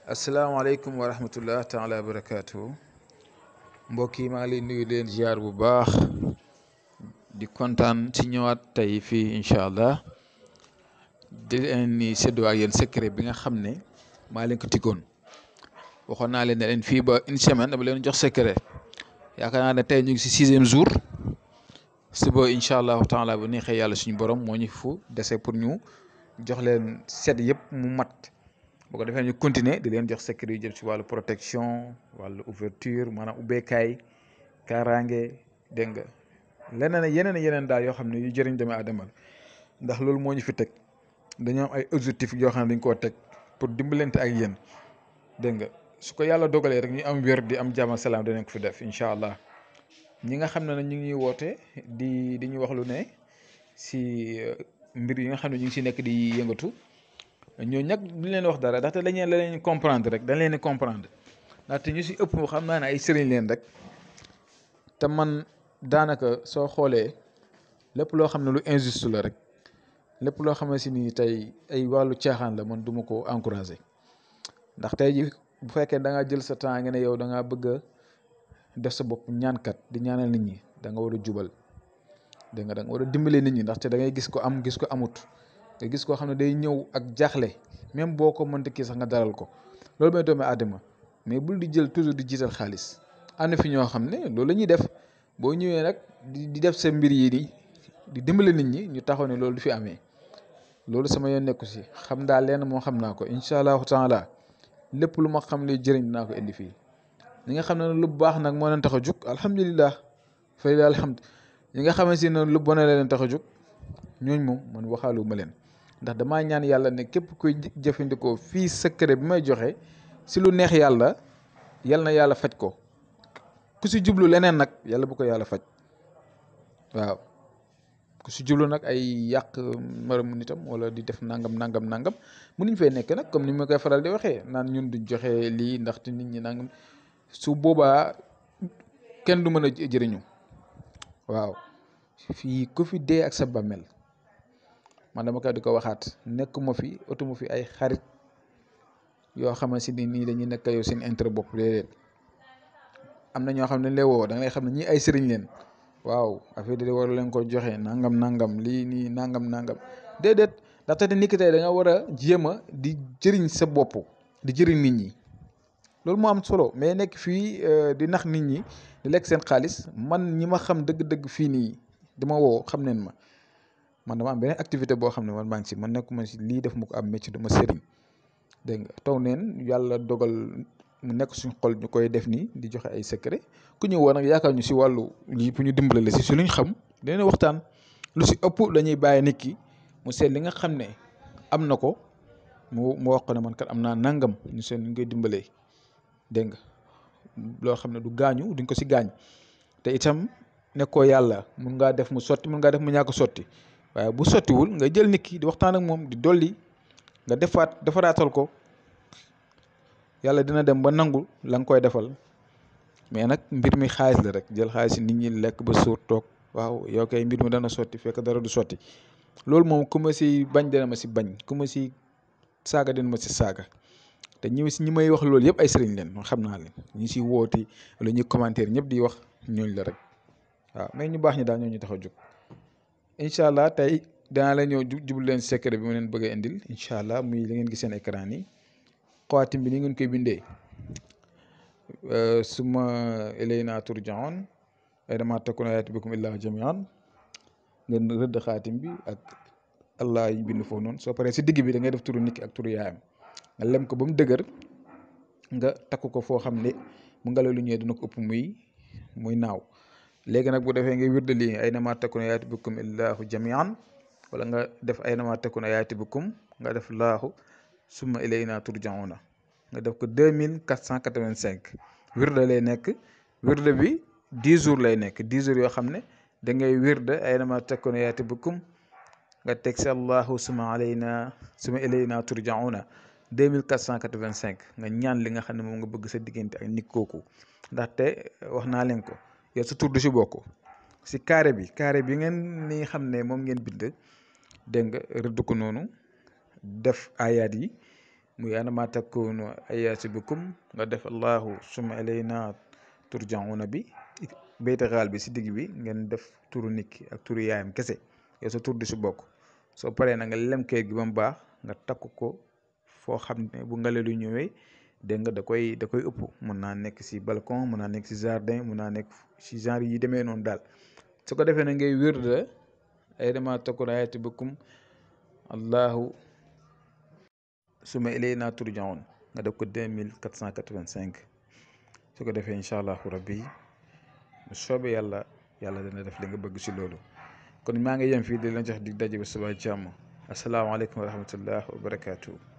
asalaamaaleykum wa rahmatullah taala wa barakaatu mbokk yi maa ngi leen nuyu leen ziar bu baax di kontaan ci ñëwaat tey fii incha allah di leen ni séddoo ak yéen secret bi nga xam ne maa leen ko tiggoon waxoon naa leen ne leen fii ba une semaine dama leen jox secret yaakaar naa ne tey ñu ngi si 6e jour suba incha allahu taala bu neexee yàlla suñu borom moo ñu fu dese pour ñu jox leen set yëpp mu mat. boo ko defee ñu continuer di leen jox secret yu jëm ci wàllu protection wàllu ouverture maanaam ubbeekaay kaaraange dégg nga leneen yeneen daal yoo xam ne yu jëriñ doomu aadama ndax loolu moo ñu fi teg dañoo am ay objectif yoo xam ne dañ koo teg pour dimbalante ak yéen dégg nga su ko yàlla dogalee rek ñu am wér di am jàmm salaam danañ ko fi def incha allah ñi nga xam ne nag ñu ngi ñuy woote di ñu wax lu ne si mbir yi nga xam ne ñu ngi si nekk di yëngatu. ñooñu nag duñ leen wax dara ndaxte dañ leen comprendre rek dañ leen di comprendre ndaxte ñu si ëpp xam naa ne ay sëriñ leen rek te man daanaka soo xoolee lépp loo xam ne lu injuste la rek lépp loo xam ne si nii tey ay wàllu caaxaan la man du ma ko encouragé ndax tey ji bu fekkee da ngaa jël sa temps nga ne yow da ngaa bëgg a def sa bopp ñaankat di ñaanal nit ñi da nga war a jubal dégg nga da nga war a dimbale nit ñi ndaxte da ngay gis ko am gis ko amut. nga gis koo xam ne day ñëw ak jaaxle même boo ko mënta kii sax nga dalal ko loolu mooy doomu aadama mais bul di jël toujours di jiital xaalis am na fi ñoo xam ne loolu la ñuy def boo ñëwee nag di def sa mbir yi nii di dimbale nit ñi ñu taxaw ne loolu du fi amee loolu sama yoon nekku si xam daal leen moo xam naa ko incha allahu taala lépp lu ma xam ne jëriñ dinaa ko indi fii ñi nga xam ne lu baax nag moo leen tax a jug alhamdulilah fay la alhamd ñi nga xamante ne lu bon la leen tax a jug ñooñ moom man waxaalu ma leen ndax damaa ñaan yàlla ne képp kuy jëfandikoo fii secret bi may joxe si lu neex yàlla yal na yàlla faj ko ku si jublu leneen nag yàlla bu ko yàlla faj waaw ku si jublu nag ay yàq maramu nitam wala di def nangam mënuñ fay nekk nag comme ni ma koy faral di waxee naan ñun duñ joxe lii ndaxte nit ñi nangam su boobaa kenn du mën a jëriñu waaw fii ku fi dee ak sa bàmmeel man dama koy di ko waxaat nekkuma fi otuma fi ay xarit yoo xamante ni nii dañuy nekk yow seen intérêt bopp déedéet am na ñoo xam ne lay woo da ngay xam ne ñii ay sëriñ leen waaw affaire de war leen ko joxe nangam lii nii nangam déedéet ndaxte te nit ki tey da nga war a jéem a di jëriñ sa bopp di jëriñ nit ñi loolu moo am solo mais nekk fii di nax nit ñi di lekk seen xaalis man ñi ma xam dëgg-dëgg fii nii dama woo xam neen ma. man dama am beneen activité boo xam ne man maa ngi si man nekkuma si lii def mu ko am métier dama sëriñ dégg nga taw neen yàlla dogal mu nekk suñ xol ñu koy def nii di joxe ay secret ku ñu woo nag yaakaar ñu si wàllu lii pour ñu dimbale la si luñ xam dinañ waxtaan lu si ëpp dañuy bàyyi nit ki mu seet li nga xam ne am na ko mu wax ko ne man kat am naa nangam ñu seet ñu koy dimbalee dégg nga loo xam ne du gaañu duñ ko si gaañ te itam nekkoo yàlla mun ngaa def mu sotti mun ngaa def mu ñàkk sotti. waaye bu sottiwul nga jël nit ki di waxtaan ak moom di dolli nga defaraatal ko yàlla dina dem ba nangu la nga koy defal mais nag mbir mi xaalis la rek jël xaalis nit ñi lekk ba suur toog waaw yow kay mbir mi dana sotti fekk dara du sotti loolu moom ku ma si bañ dana ma si bañ ku ma si saaga dina ma si saaga te ñi may wax loolu yëpp ay sëriñ leen xam naa leen ñi si wooti wala ñuy commentaire ñëpp di wax ñooñu la rek waaw mais ñu baax ñi daal ñooñu tax a jóg. incha allah tey danaa la ñëw jublu leen secret bi ma leen bëgg a indil incha allah muy li ngeen gis seen écran yi xawaatim bi ni ngeen koy bindee summa ilayna turjaun ay dama takuna yaati bikum illaa jamian ngeen rëdd xaatim bi ak allah yi bind foofu noonu soo paree si digg bi da ngay def turu nit ki ak turu yaayam nga lem ko ba mu dëgër nga takk ko foo xam ne mu ngelaw lu ñëwee dina ko ëpp muy naaw. léegi nag bu defee ngay wirde lii ay nama takuna yaati bikum illaahu jamian wala nga def ay nama takuna yaati bikum nga def laahu summa ilayna turjauna nga def ko 2485 wirde lay nekk wirde bi 10 jours lay nekk 10 jours yoo xam ne da ngay wirde ay nama takuna yaati bikum nga teg si allahu summa ilayna turjauna 2485 nga ñaan li nga xam ne moom nga bëgg sa diggante ak nit kooku ndaxte wax naa leen ko yow sa tur du si bokk si carré bi ngeen ni xam ne moom ngeen bind dégg nga rëdd ko noonu def ayaat yi muy anama takunu ayaati bikum nga def allahu summa ilayna turjauna bi bayta xaal bi si digg bi ngeen def turu nit ki ak turu yaayam kese yow sa tur di si bokk soo paree na nga lem kayit gi ba mu baax nga takk ko foo xam ne bu ngelaw lu ñëwee dégg nga da koy ëpp. mën naa nekk si balcon, mën naa nekk si jardin, mën naa nekk si genre yi demee noonu daal. su ko defee na ngay wirda aynama takunu ayaati bikum allahu summa ilayna turjaun nga def ko 2485. su ko defee incha allahu rabbi bu soobee yàlla dana def li nga bëgg si loolu. kon maa ngi yem fii di leen jox dig daje ba suba jàmm. asalaamaaleykum wa rahmatullah wa barakaatu.